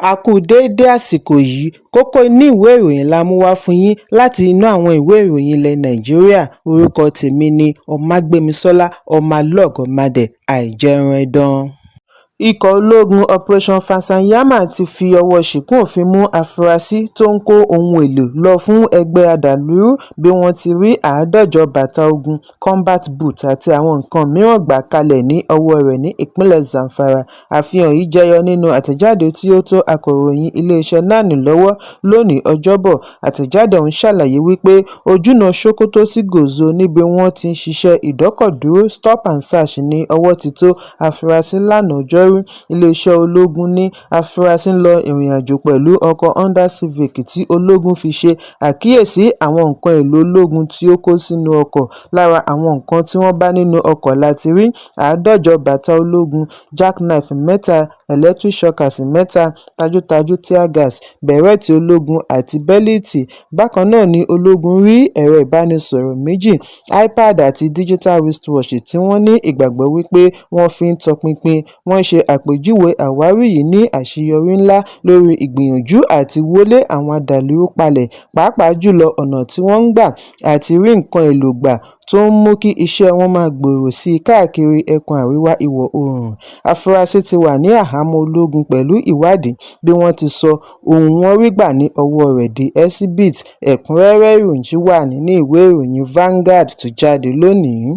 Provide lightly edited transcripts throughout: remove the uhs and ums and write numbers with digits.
A kú déédé àsìkò yìí. Kókó inú ìwé ìròyìn la mú wá fún yín láti inú àwọn ìwé ìròyìn ilẹ̀ Nàìjíríà. Orúkọ tèmi ni Ọmágbémisọ́lá ọmọlọ́gọ̀mádé àìjẹunẹdàn. Ikọ̀ ológun Operation Fansanyama ti fi ọwọ́ ṣìnkún òfin mú àfúrásì tó ń kó ohun èèlò lọ fún ẹgbẹ́ adàlúrú bí wọ́n ti rí àádọ́jọ bàtà ogun combat boot àti àwọn nǹkan mìíràn gbà kalẹ̀ ní ọwọ́ rẹ̀ ní ìpínlẹ̀ Zamfara. Àfihàn yìí jẹyọ nínú àtẹ̀jáde tí ó tó akọ̀ròyìn iléeṣẹ́ NAN lọ́wọ́ lónìí Ọjọ́bọ̀. Àtẹ̀jáde ọ̀hún ṣàlàyé wípé ojúnà Sokoto sí Gwoza níbi wọ́n ti ń ṣiṣẹ́ ìdọ́kọ̀dúró stop and search ní ọwọ́ ti tó àfúrásì lánàá ọjọ́rú. Iléeṣẹ́ ológun ní àfúrásì ń lọ ìrìnàjò pẹ̀lú ọkọ̀ Honda Civic tí ológun fi ṣe àkíyèsí àwọn nǹkan èèlò ológun tí ó kó sínú ọkọ̀. Lára àwọn nǹkan tí wọ́n bá nínú ọkọ̀ la ti rí àádọ́jọ bàtà ológun, jackknife mẹ́ta, electric shockers mẹ́ta, tajútajú tear gas, bẹ̀rẹ̀tì ológun àti bẹ́líìtì. Bákan náà ni ológun rí ẹ̀rọ ìbánisọ̀rọ̀ méjì, ipad àti digital wristwatch tí wọ́n ní ìgbàgbọ́ wípé wọ́n fi ń tọpinpin. Wọ́n ṣe àpèjúwe àwárí yìí ní àṣeyọrí ńlá lórí ìgbìyànjú àti wọlé àwọn adàlúrú palẹ̀, pàápàá jùlọ ọ̀nà tí wọ́n ń gbà àti rí nǹkan èèlò gbà tó ń mú kí iṣẹ́ wọn máa gbòòrò sí i káàkiri ẹkùn àríwá ìwọ̀-oòrùn. Àfúrásì ti wà ní àhámọ́ ológun pẹ̀lú ìwádìí bí wọ́n ti sọ ohun wọ́n rí gbà ní ọwọ́ rẹ̀ di ẹsíbíìtì. Ẹ̀kúnrẹ́rẹ́ ìròyìn wà nínú ìwé ìròyìn Vanguard tó jáde lónìí.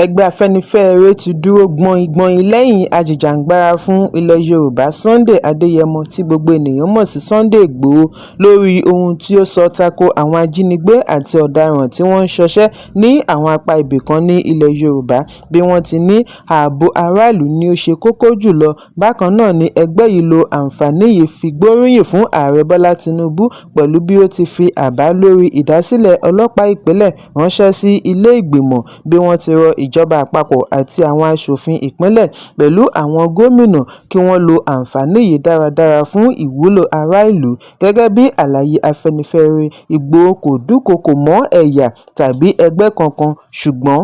Ẹgbẹ́ Afẹ́nifẹ́re ti dúró gbọ̀nìngbọ̀nìn lẹ́yìn ajìjàgbara fún ilẹ̀ Yorùbá Sunday Adéyẹmọ tí gbogbo ènìyàn mọ̀ sí Sunday Igboho lórí ohun tí ó sọ tako àwọn ajínigbé àti ọ̀daràn tí wọ́n ń ṣọṣẹ́ ní àwọn apá ibìkan ní ilẹ̀ Yorùbá bí wọ́n ti ní ààbò aráàlú ni ó ṣe kókó jùlọ. Bákan náà ni ẹgbẹ́ yìí lo àǹfààní yìí fi gbóríyìn fún Ààrẹ Bọ́lá Tinubu pẹ̀lú bí ó ti fi àbá lórí ìdásílẹ̀ ọlọ́pàá ìpínlẹ̀ ránṣẹ́ sí ilé-ìgbìmọ̀, bí wọ́n ti rọ ìjọba àpapọ̀ àti àwọn aṣòfin ìpínlẹ̀ pẹ̀lú àwọn gómìnà kí wọ́n lo àǹfààní yìí dáradára fún ìwúlò ará-ìlú. Gẹ́gẹ́ bí àlàyé Afẹ́nifẹ́re, Ìgbòho kò dúnkookò mọ́ ẹ̀yà tàbí ẹgbẹ́ kankan, ṣùgbọ́n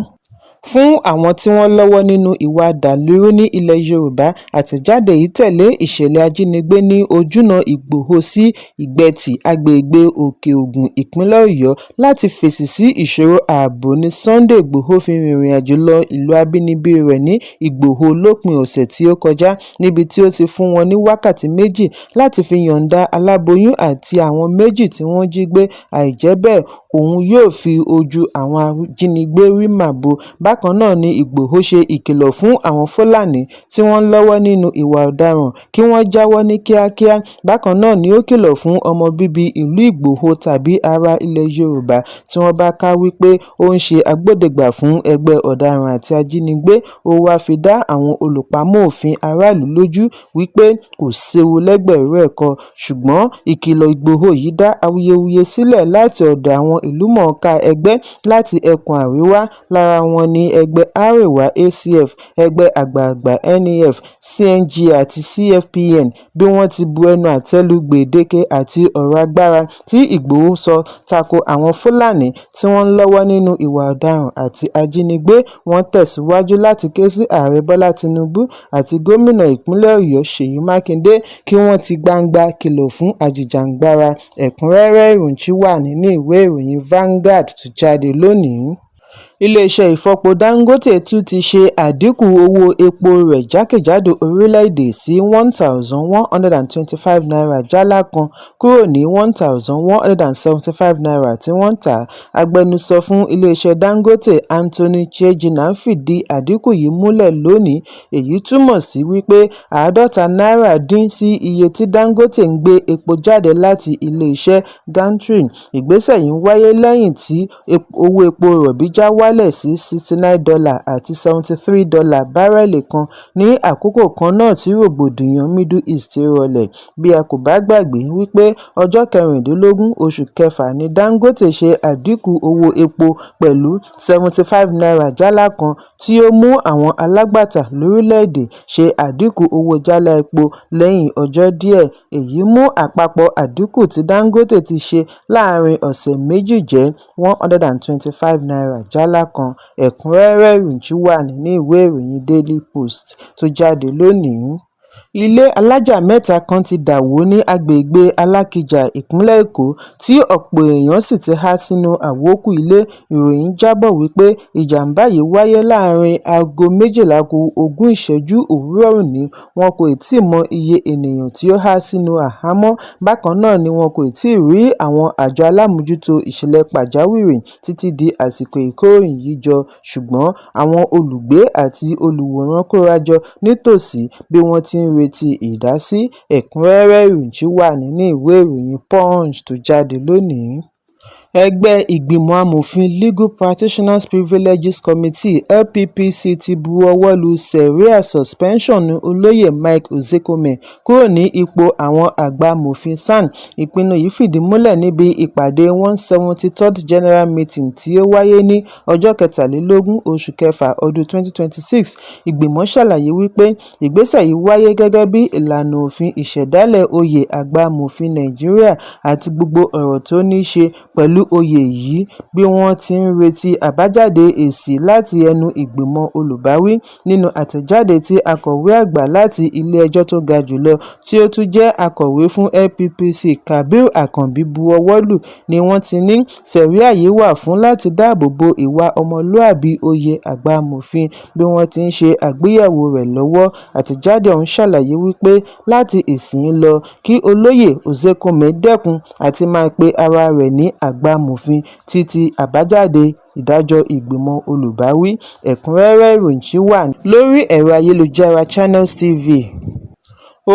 fún àwọn tí wọ́n lọ́wọ́ nínú ìwà adàlúrú ní ilẹ̀ Yorùbá. Àtẹ̀jáde yìí tẹ̀lé ìṣẹ̀lẹ̀ ajínigbé ní ojúnà Ìgbòho sí Ìgbẹ́tì, agbègbè Òkè-Ògùn, ìpínlẹ̀ Ọ̀yọ́. Láti fèsì sí ìṣòro ààbò ní Sunday Igboho fi rìnrìn-àjò lọ ìlú abínibí rẹ̀ ní Ìgbòho lópin ọ̀sẹ̀ tí ó kọjá, níbi tí ó ti fún wọn ní wákàtí méjì láti fi yọ̀ǹda aláboyún àti àwọn méjì tí wọ́n jí gbé, àìjẹ́ bẹ́ẹ̀ òun yóò fi ojú àwọn ajínigbé rí màbo. Bákan náà ni Ìgbòho ṣe ìkìlọ̀ fún àwọn Fúlàní tí wọ́n lọ́wọ́ nínú ìwà ọ̀daràn kí wọ́n jáwọ́ ní kíákíá. Bákan náà ni ó kìlọ̀ fún ọmọ bíbí ìlú Ìgbòho tàbí ará ilẹ̀ Yorùbá tí wọ́n bá ká wípé ó ń ṣe agbódegbà fún ẹgbẹ́ ọ̀daràn àti ajínigbé. Ó wáá fi dá àwọn olùpamọ́ òfin aráàlú lójú wípé kò séwu lẹ́gbẹ̀rún ẹ̀kọ. Ṣùgbọ́n ìkìlọ̀ Ìgbòho yìí dá awuyewuye sílẹ̀ láti ọ̀dọ̀ àwọn ìlúmọ̀ọ́ká ẹgbẹ́ láti ẹkùn àríwá. Lára wọn ní ẹgbẹ́ Arewa ACF, ẹgbẹ́ àgbààgbà NEF, CNG àti CFPN, bí wọ́n ti bu ẹnu àtẹ́ lu gbèdéke àti ọ̀rọ̀ agbára tí Ìgbòho sọ tako àwọn Fúlàní tí wọ́n lọ́wọ́ nínú ìwà ọ̀daràn àti ajínigbé. Wọ́n tẹ̀síwájú láti ké sí Ààrẹ Bọ́lá Tinubu àti gómìnà ìpínlẹ̀ Ọ̀yọ́ Ṣèyí Mákindé kí wọ́n ti gbangba kìlọ̀ fún ajìjàgbara. Ẹ̀kúnrẹ́rẹ́ ìròyìn wà nínú ìwé ìròyìn Vanguard tó jáde lónìí. Iléeṣẹ́ ìfọpo Dangote tún ti ṣe àdínkù owó epo rẹ̀ jákèjádò orílẹ̀-èdè sí ₦1,125 jálá kan kúrò ní ₦1,175 tí wọ́n ń tà á. Agbẹnusọ fún iléeṣẹ́ Dangote, Anthony Chiejina, fìdí àdínkù yìí múlẹ̀ lónìí. Èyí túmọ̀ sí wípé 50 náírà dín sí iye tí Dangote ń gbé epo jáde láti iléeṣẹ́ Gantry. Ìgbésẹ̀ yìí wáyé lẹ́yìn tí owó epo rọ̀bì já wálẹ̀ sí $69 àti $73 bárẹ́ẹ̀lì kan ní àkókò kan náà tí rògbòdìyàn Middle East rọlẹ̀. Bí a kò bá gbàgbé wípé ọjọ́ 16 oṣù kẹfà ní Dangote ṣe àdínkù owó epo pẹ̀lú ₦75 jálá kan, tí ó mú àwọn alágbàtà lórílẹ̀-èdè ṣe àdínkù owó jálá epo lẹ́yìn ọjọ́ díẹ̀. Èyí mú àpapọ̀ àdínkù tí Dangote ti ṣe láàárín ọ̀sẹ̀ méjì jẹ́ ₦125 jálá kan. Ẹ̀kúnrẹ́rẹ́ ìròyìn wà nínú ìwé ìròyìn Daily Post tó jáde lónìí. Ilé alájà mẹ́ta kan ti dà wó ní agbègbè Alákìjà, ìpínlẹ̀ Èkó, tí ọ̀pọ̀ èèyàn sì ti há sínú àwókù ilé. Ìròyìn jábọ̀ wípé ìjàm̀bá yìí wáyé láàrin aago 11 ku ogún ìṣẹ́jú òwúrọ̀ òní. Wọn kò tí ì mọ iye ènìyàn tí ó há sínú àhámọ́. Bákan náà ni wọn kò tí ì rí àwọn àjọ alámòójútó ìṣẹ̀lẹ̀ pàjáwìrì títí di àsìkò ìkóròyìn yìí jọ, ṣùgbọ́n àwọn olùgbé àti olùwòran kórajọ nítòsí bí wọ́n ti ń retí ìdásí. Ẹ̀kúnrẹ́rẹ́ ìròyìn ṣì wà nínú ìwé ìròyìn Punch tó jáde lónìí. Ẹgbẹ́ ìgbìmọ̀ amòfin Legal Practitioners Privileges Committee (LPPC) ti bu ọwọ́ lu sẹ̀ríà sọ̀sìpẹ́ńṣọ̀nù Olóyè Mike Ozekhome kúrò ní ipò àwọn àgbà amòfin SAN. Ìpinnu yìí fìdí múlẹ̀ níbi ìpàdé 173rd General Meeting tí ó wáyé ní ọjọ́ 23, oṣù kẹfà ọdún 2026. Ìgbìmọ̀ ṣàlàyé wípé ìgbésẹ̀ yìí wáyé gẹ́gẹ́ bí ìlànà òfin ìṣẹ̀dálẹ̀ oyè àgbà amòfin Nàìjíríà àti gbogbo ọ̀rọ̀ tó níí ṣe pẹ̀lú oyè yìí, bí wọ́n ti ń retí àbájáde èsì láti ẹnu ìgbìmọ̀ olùbáwí. Nínú àtẹ̀jáde tí akọ̀wé àgbà láti ilé-ẹjọ́ tó ga jùlọ tí ó tún jẹ́ akọ̀wé fún LPPC, Kabir Akanbi, bu ọwọ́ lù ni wọ́n ti ní sẹ̀ríà yìí wà fún láti dáàbò bo ìwà ọmọlúàbí oyè àgbà amòfin bí wọ́n ti ń ṣe àgbéyẹ̀wò rẹ̀ lọ́wọ́. Àtẹ̀jáde ọ̀hún ṣàlàyé wípé láti ìsinyìí lọ, kí Olóyè Ozekhome dẹ́kun àti máa pe ara rẹ̀ ní àgbà amòfin títí àbájáde ìdájọ́ ìgbìmọ̀ olùbáwí. Ẹ̀kúnrẹ́rẹ́ ìròyìn ṣì wà lórí ẹ̀rọ ayélujára Channels TV.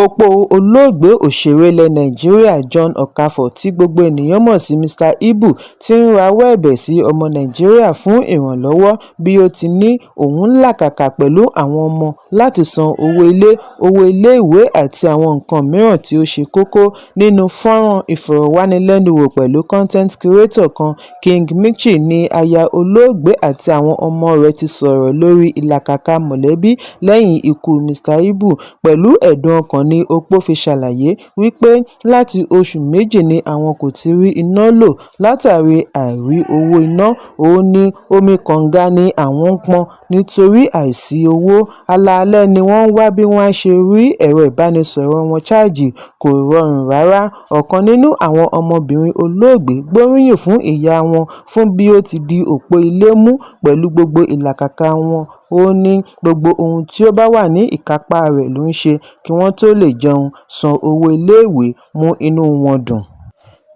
Opó olóògbé òṣèré ilẹ̀ Nàìjíríà John Okafor, tí gbogbo ènìyàn mọ̀ sí Mr Ibu, ti ń rawọ́ ẹ̀bẹ̀ sí ọmọ Nàìjíríà fún ìrànlọ́wọ́ bí ó ti ní òun ń làkàkà pẹ̀lú àwọn ọmọ láti san owó ilé, owó iléèwé àti àwọn nǹkan mìíràn tí ó ṣe kókó. Nínú fọ́nrán ìfọ̀rọ̀wánilẹ́nuwò pẹ̀lú content creator kan, King Michy, ní aya olóògbé àti àwọn ọmọ rẹ̀ ti sọ̀rọ̀ lórí ìlàkàkà mọ̀lẹ́bí lẹ́yìn ikú Mr Ibu. Pẹ̀lú ẹ̀dùn ọkàn ni opó fi ṣàlàyé wípé láti oṣù méjì ni àwọn kò ti rí iná lò látàrí àìrí owó iná. Ó ní omi kànga ni àwọn ń pọn nítorí àìsí owó. Alaalẹ́ ni wọ́n ń wá bí wọ́n á ṣe rí ẹ̀rọ ìbánisọ̀rọ̀ wọn ṣáàjì, kò rọrùn rárá. Ọ̀kan nínú àwọn ọmọbìnrin olóògbé gbóríyìn fún ìyá wọn fún bí ó ti di òpó ilé mú pẹ̀lú gbogbo ìlàkàkà wọn. Ó ní gbogbo ohun tí ó bá wà ní ìkápá rẹ̀ ló ń ṣe kí wọ́n tóó lè jẹun, san owó iléèwé, mú inú wọn dùn.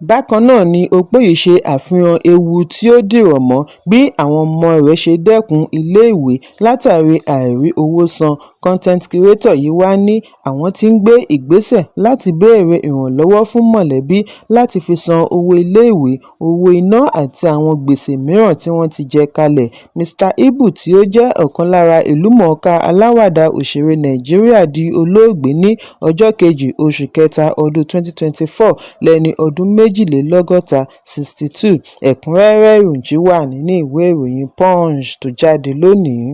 Bákan náà ni opó yìí ṣe àfihàn ewu tí ó dìrọ̀ mọ́ bí àwọn ọmọ rẹ̀ ṣe dẹ́kun iléèwé látàrí àìrí owó san. Content creator yìí wàá ní àwọn tí ń gbé ìgbésẹ̀ láti béèrè ìrànlọ́wọ́ fún mọ̀lẹ́bí láti fi san owó iléèwé, owó iná àti àwọn gbèsè mìíràn tí wọ́n ti jẹ kalẹ̀. Mr Ibu, tí ó jẹ́ ọ̀kan lára ìlúmọ̀ọ́ká aláwàdà òṣèré Nàìjíríà, di olóògbé ní ọjọ́ kejì oṣù kẹta ọdún 2024 lẹ́ni ọdún 62, 62. Ẹ̀kúnrẹ́rẹ́ ìròyìn wà nínú ìwé ìròyìn Punch tó jáde lónìí.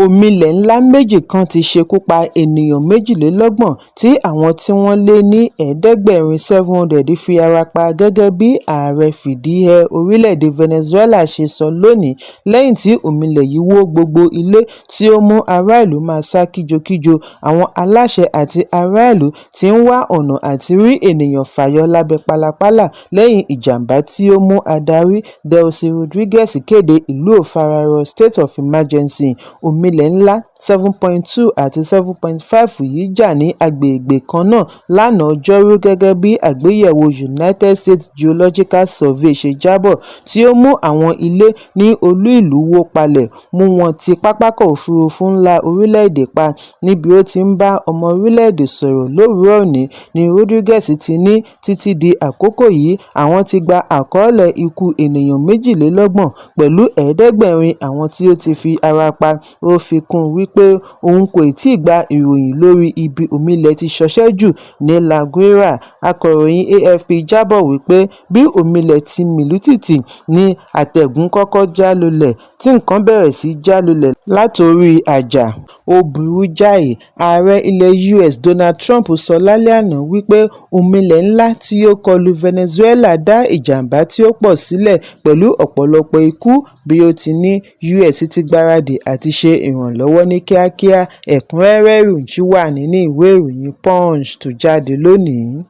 Omilẹ̀ ńlá méjì kan ti ṣekú pa ènìyàn 32 tí àwọn tí wọ́n lé ní ẹ̀ẹ́dẹ́gbẹ̀rin 700 fi ara pa gẹ́gẹ́ bí ààrẹ fìdíhẹ orílẹ̀-èdè Venezuela ṣe sọ lónìí lẹ́yìn tí omilẹ̀ yìí wó gbogbo ilé tí ó mú aráàlú máa sá kíjokíjo. Àwọn aláṣẹ àti aráàlú ti ń wá ọ̀nà àti rí ènìyàn fàyọ lábẹ́ pálapàla lẹ́yìn ìjàm̀bá tí ó mú adarí Delcy Rodríguez kéde ìlú òfararọ state of emergency. Omilẹ̀ ńlá 7.2 àti 7.5 yìí jà ní agbègbè kan náà lánàá ọjọ́rú gẹ́gẹ́ bí àgbéyẹ̀wò United States Geological Survey ṣe jábọ̀, tí ó mú àwọn ilé ní olú-ìlú wó palẹ̀, mú wọn ti pápákọ̀ òfurufú ńlá orílẹ̀-èdè pa. Níbi ó ti ń bá ọmọ orílẹ̀-èdè sọ̀rọ̀ lówùúrọ̀ òní ní Rodríguez ti ní títí di àkókò yìí àwọn ti gba àkọọ́lẹ̀ ikú ènìyàn 32 pẹ̀lú ẹ̀ẹ́dẹ́gbẹ̀rin àwọn tí ó ti fi ara pa. Ó fi kún un wípé òun kò tíì gba ìròyìn lórí ibi omilẹ̀ ti ṣọṣẹ́ jù ní La Guaira. Akọ̀ròyìn AFP jábọ̀ wípé bí omilẹ̀ ti mì lútìtì ní àtẹ̀gùn kọ́kọ́ já lulẹ̀, tí nǹkan bẹ̀rẹ̀ sí í já lulẹ̀ látorí àjà. Ó burú jáì, Ààrẹ ilẹ̀ US Donald Trump sọ lálẹ́ àná wípé omilẹ̀ ńlá tí ó kọlu Venezuela dá ìjàm̀bá tí ó pọ̀ sílẹ̀ pẹ̀lú ọ̀pọ̀lọpọ̀ ikú, bí ó ti ní US ti gbaradì àti ṣe ìrànlọ́wọ́ ní kíákíá. Ẹ̀kúnrẹ́rẹ́ ìròyìn ṣì wà nínú ìwé ìròyìn Punch tó jáde lónìí.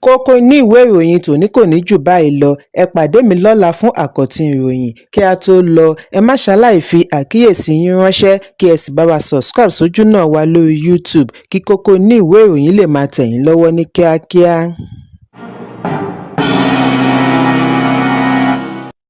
Kókó inú ìwé ìròyìn tòní kò ní jù báyìí lọ. Ẹ pàdé mi lọ́la fún àkọ́tún ìròyìn. Kí a tó lọ, ẹ má ṣaláì fi àkíyèsí yín ránṣẹ́, kí ẹ sì bá wa subscribe sójúnà wa lórí YouTube kí kókó inú ìwé ìròyìn lè máa tẹ̀ yín lọ́wọ́ ní kíákíá.